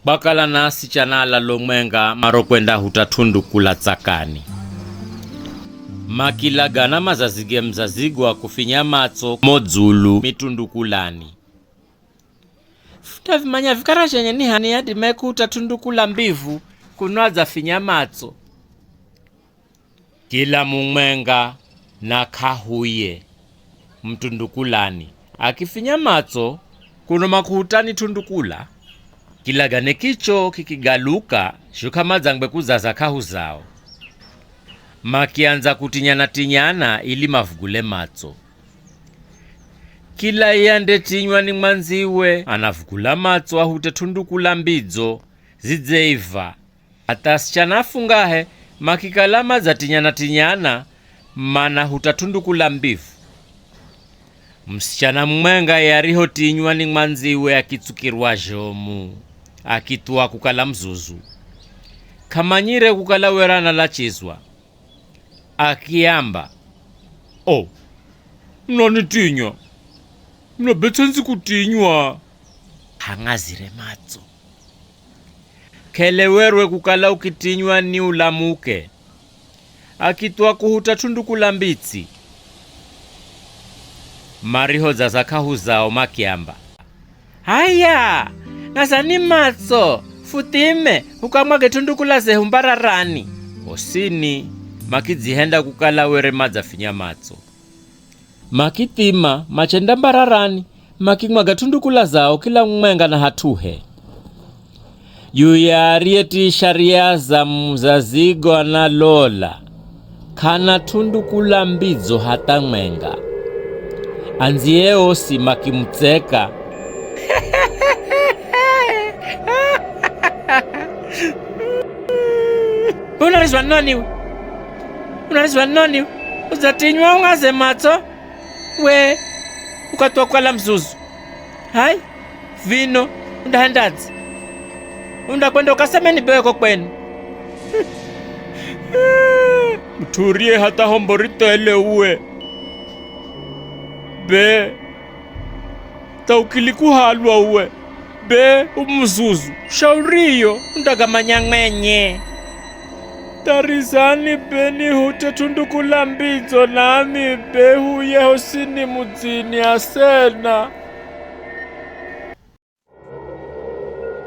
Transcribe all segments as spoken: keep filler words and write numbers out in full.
Kwakala na asichana alalo mwenga marokwenda huta tundukula tsakani. Makilagana mazazige mzazigo wa kufinya matso mo dzulu mitundukulani. Fundavimanya vikara zhenye ni h'ani yadimaye kuhuta tundukula mbivu kuno adzafinya matso. Kila mumwenga na k'ahuye mtundukulani akifinya matso kuno makuhutani tundukula. Kilagane kicho kikigaluka zho k'amadzangwe kuzaza k'ahu zao. Makiandza kutinyana-tinyana ili mavugule matso. Kila iye andetinywa ni mwandziwe anavugula matso ahute tundukula mbidzo zidzeiva. Hatha asichana afungahe makikala madzatinyana-tinyana manahuta tundukula mbivu. Musichana mumwenga ye arihotinywa ni mwandziwe akitsukirwa zhomu, akithuwa kukala muzuzu. K'amanyire kukala were analachizwa. Akiamba, "O, munanitinywa, muno be ts'endzi kutinywa." Hang'azire matso. K'elewerwe kukala ukitinywa ni ulamuke. Akithuwa kuhuta tundukula mbitsi. Marihodzaza k'ahu zao makiamba, "H'aya, ng'azani matso, futhime, hukamwage tundukula zehu mbararani." Hosini makidzihenda kukala were madzafinya matso. Makithima machenda mbararani, makimwaga tundukula zao kila mumwenga na hat'uhe. Yuya ariyetii sharia za muzazigo analola, k'ana tundukula mbidzo hatha mwenga. Andziye osi makimutseka. Unarizwa ni noni we? Unarizwa ni noni we? Udzatinywa ung'aze matso, we ukathuwa kukala muzuzu. H'aya, vino undahendadze? Undakwenda ukasemeni be ko kwenu. Mut'u uriye hatha hombo rithele uwe. Be tha ukili kuhalwa uwe, be u muzuzu. Shauriyo undagamanya mwenye. Tharizani be nihute tundukula mbidzo nami be huye hosini mudzini asena.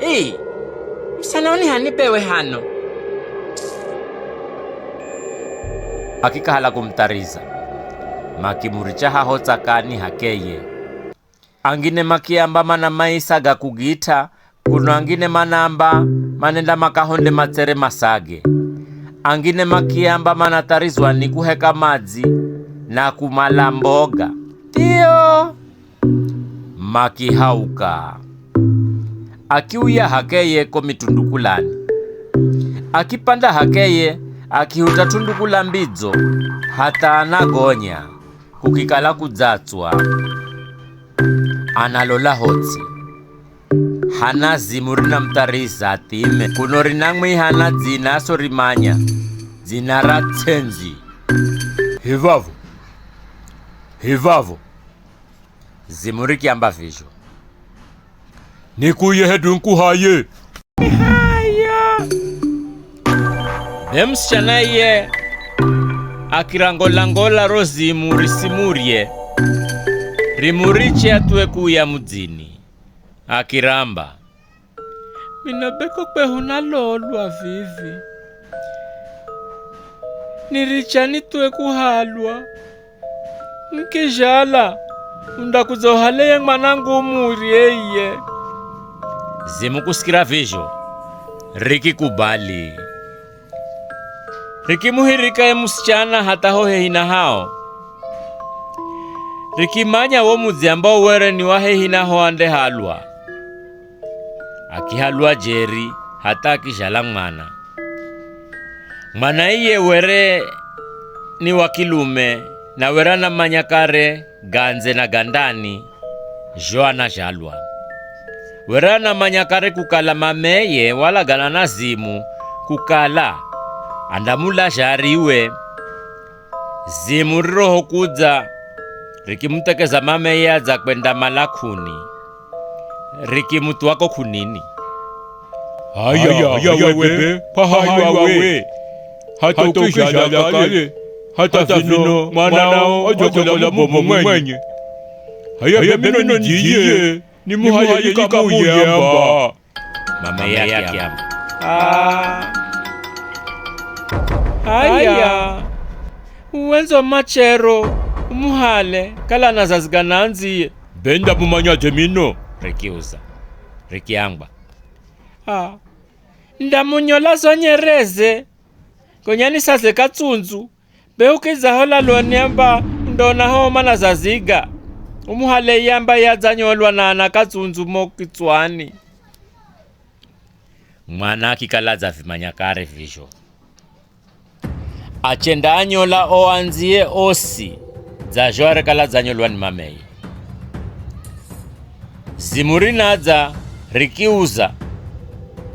Ii, msichana uni h'ani be we hano? Akikahala kumuthariza, makimuricha haho tsakani h'akeye. Angine makiamba mana maisa ga kugit'a, kuno angine manaamba manenda makahonde matsere masage. Angine makiamba manatharizwa ni kuheka madzi na kumala mboga. Thio! Makihauka. Akiuya h'akeye ko mitundukulani. Akipanda h'akeye, akihuta tundukula mbidzo, hatha anagonya, kukikala kudzatswa. Analola hotsi. Hana zimu rinamuthariza athime, kuno rinamwiha na dzina asorimanya, dzina ra ts'endzi. Hivavo, hivavo. Zimu rikiamba vizho. Nikuye hedu nkuhaye. H'aya. Be musichana iye akirangola-ngola ro zimu risimurye, rimuriche athuwe kuuya mudzini. Akiramba, "Mino be ko kwehu nalolwa vivi. Niricha nithuwe kuhalwa. Nikizhala, undakudza uhale ye mwanangu umurye iye." Zimu kusikira vizho, rikikubali. Rikimuhirika ye musichana hatha ho hehi na hao. Rikimanya wo mudzi ambao were ni wa hehi na ho andehalwa. Akihalwa jeri hatha akizhala mwana. Mwana iye were ni wa kilume, na were anamanya kare gandze na gandani zho anazhalwa. Were anamanya kare kukala mameye walagana na zimu kukala andamulazha ariwe. Zimu rirohokudza, rikimuthekeza mameye adzakwenda mala k'uni, rikimuthuwa ko k'unini. Haya, haya, we be, p'ahaywa we. Hatha ukizhala kale, hatha vino mwanao adzakala mubomu mwenye. Haya be mino nidziye, nimuhale nikamuye amba. Mamaye akiamba, "Ah, haya, uwe ndzo machero, umuhale, kala na zazi ganandziye." "Be ndamumanyadze mino?" rikiuza, rikiambwa, "Ah, ndamunyola zo nyereze, gonya nisaze katsundzu, be ukidza ho laloni amba undaona ho mana zaziga, umuhale iye amba yadzanyolwa na ana katsundzu mo kitswani." Mwana akikala adzavimanya kare vizho. Achendaanyola o andziye osi dza zho arekala adzanyolwa ni mameye. Zimu rinadza rikiuza,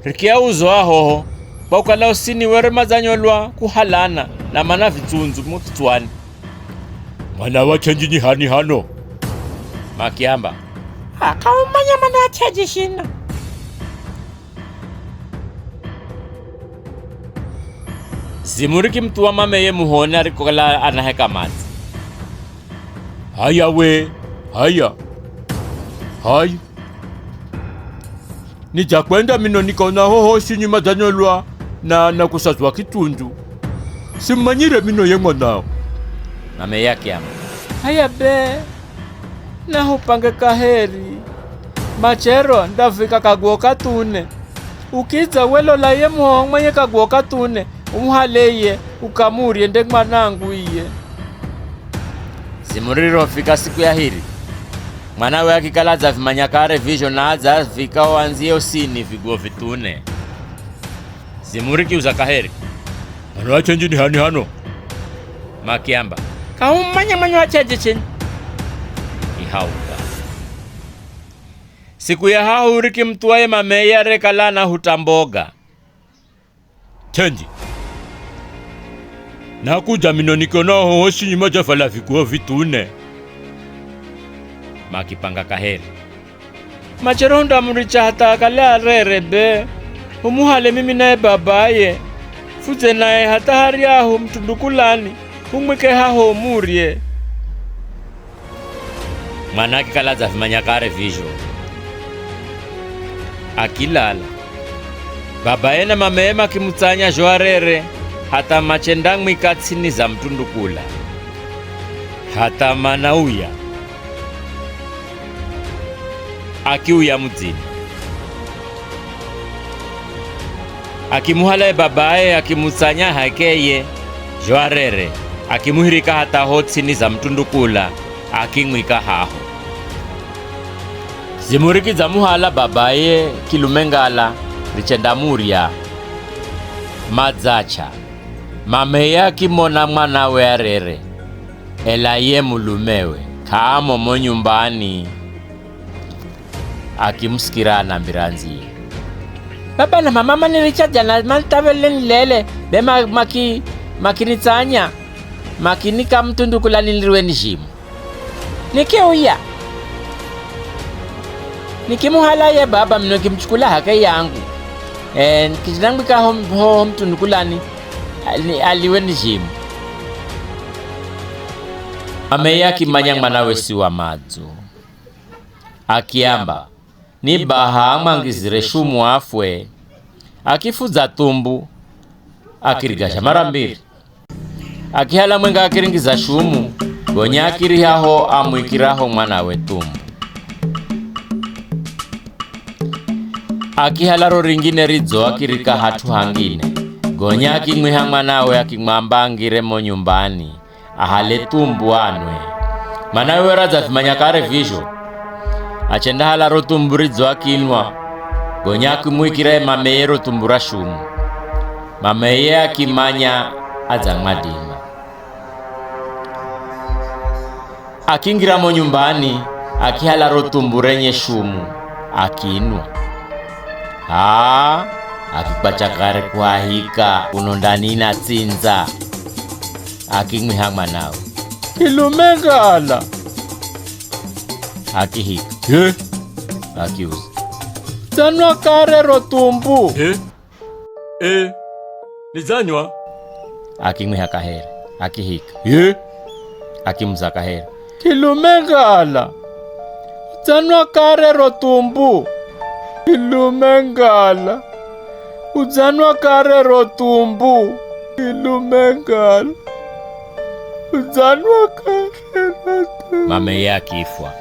rikiauzo ahoho, kwa kukala osini were madzanyolwa kuhalana na mana vitsundzu mo kitswani. "Mwana wa chenji ni h'ani hano?" Makiamba, "Ah, k'ahumanya mwana wa chenji shina." Zimu rikimuthuwa mameye muhoni arikokala anaheka madzi. "Haya we, haya. Haya. Nidzakwenda mino nikaona hohosi nyuma dzanyolwa na, na kusazwa kitsundzu. Simumanyire mino ye mwanao." Mameye akiamba, "Haya be, nahupange kaheri. Machero ndavika kaguo kathune. Ukidza we lola ye muhoho mwenye kaguo kathune, umuhale iye, ukamurye nde mwanangu iye." Zimu ririrofika siku ya hiri, mwanawe akikala adzavimanya kare vizho na adzavika o andziye osini viguo vithune. Zimu rikiuza kaheri, "Mwana wa chenji ni h'ani hano?" Makiamba, "K'ahumumanya mwana wa chenji chenye." Kihauka. Siku ya hahu rikimuthuwa ye mameye arekala anahuta mboga. "Chenji, nakudza mino nikiona hohosi nyuma dzavala viguo vithune." Makipanga kaheri. "Machero hundamuricha hatha akale arere be, humuhale mimi naye babaye, fudze naye hatha haryahu mutundukulani, humwike haho umurye." Mwana akikala adzavimanya kare vizho, akilala. Babaye na mameye makimutsanya zho arere hatha machendamwika ts'ini za mutundukula. Hatha manauya, akiuya mudzini. Akimuhala ye babaye, akimutsanya h'akeye zho arere, akimuhirika hatha ho ts'ini za mutundukula, akimwika haho. Zimu rikidzamuhala babaye kilume ngala, richendamurya. Madzach'a, mameye akimona mwanawe arere, ela ye mulumewe k'amo mo nyumbani. Akimusikira anambira andziye, "Baba na mama maniricha jana manithavele nilele, be ma-, maki-, makinitsanya, makinika mutundukula nilirwe ni zhimu. Nikiuya, nikimuhala ye baba mino nikimuchukula h'akeye yangu, eh, nikichinamwika ho, ho, ho mutundukulani, ali-, aliwe ni zhimu." Mameye akimanya mwanawe si wa madzo. Akiamba, "Ni baha amwangizire shumu afwe." Akifudza thumbu, akirigasha mara mbiri. Akihala mwenga akiringiza shumu, gonya akiriha ho amwikiraho mwanawe thumbu. Akihala ro ringine ridzo akirika hat'u hangine, gonya akimwiha mwanawe akimwamba angire mo nyumbani, ahale thumbu anwe. Mana were adzavimanya kare vizho, achendahala ro thumbu ridzo akinwa, gonya akimuikira ye mameye ro thumbu ra shumu. Mameye akimanya adzamwadima. Akingira mo nyumbani, akihala ro thumbu renye shumu, akinwa. Aa, akikwacha kare kuahika kuno ndani inatsindza. Akimwiha mwanawe, "Ilume ngala." Akihika. "Ye?" akiuza. Dzanwa kare ro thumbu. Eh? Eh, nidzanywa. Akimwiha kaheri, akihika. Eh? Akimuza kaheri. Kilume ngala. Udzanwa kare ro thumbu. Kilume ngala. Udzanwa kare ro thumbu. Kilume ngala. Udzanwa kare ro thumbu. Mameye akifwa.